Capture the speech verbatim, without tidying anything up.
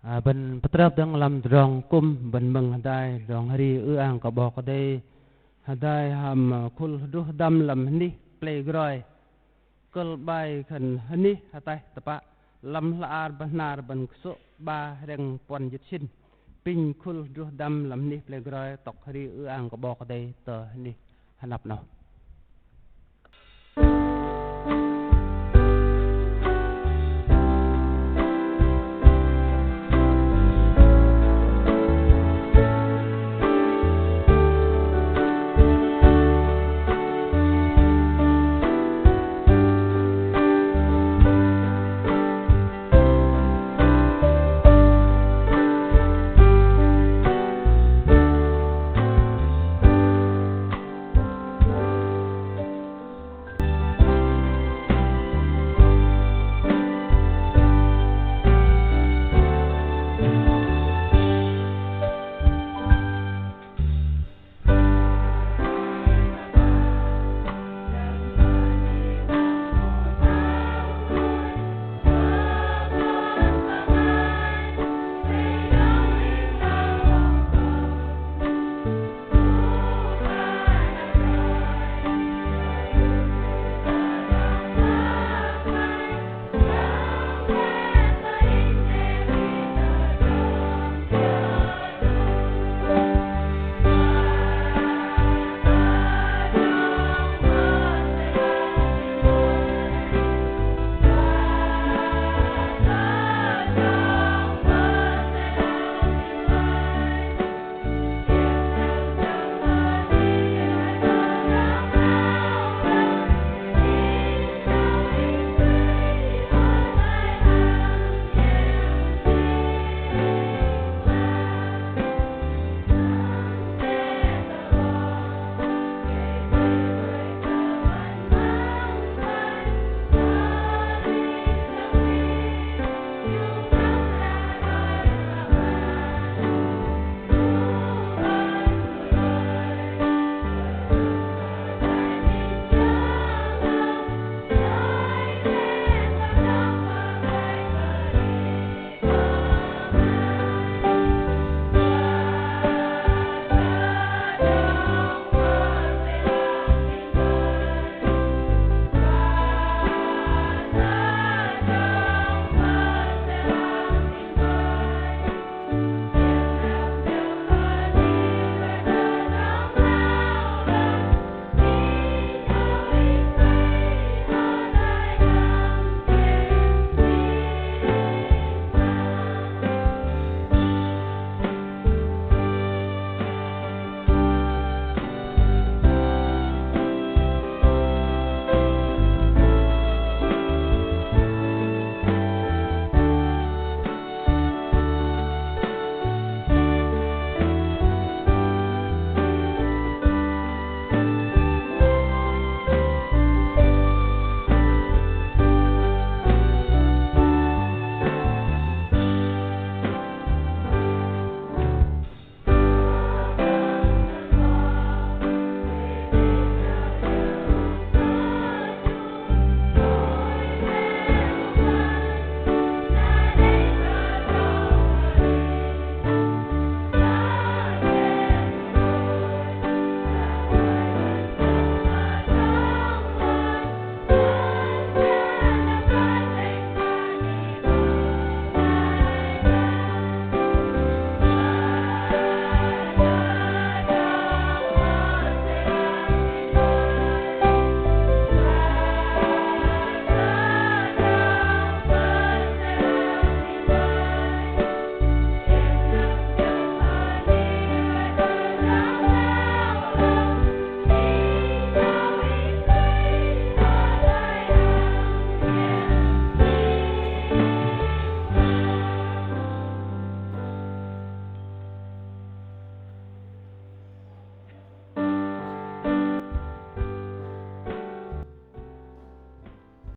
Ơ, bơ̆n pơtrơp dơ̆ng lăm tơdrong kŭm bơ̆n mơ̆ng hơdai tơdrong hơri ư-ang kơ 'Bok Kei-Dei. Hơdai hăm, ơ, khul hơdruh hơdăm lăm hơnih plei groi. Kơ̆l 'bai khan hơnih hơtaih tơpă lăm hla ar bơhnar bơ̆n kơsô̆ 'ba hrĕng puăn jĭt sĭn. Apinh khul hơdruh hơdăm lăm hơnih plei groi tŏk hơri ư-ang kơ 'Bok Kei-Dei tơ hơnih hơnăp 'noh.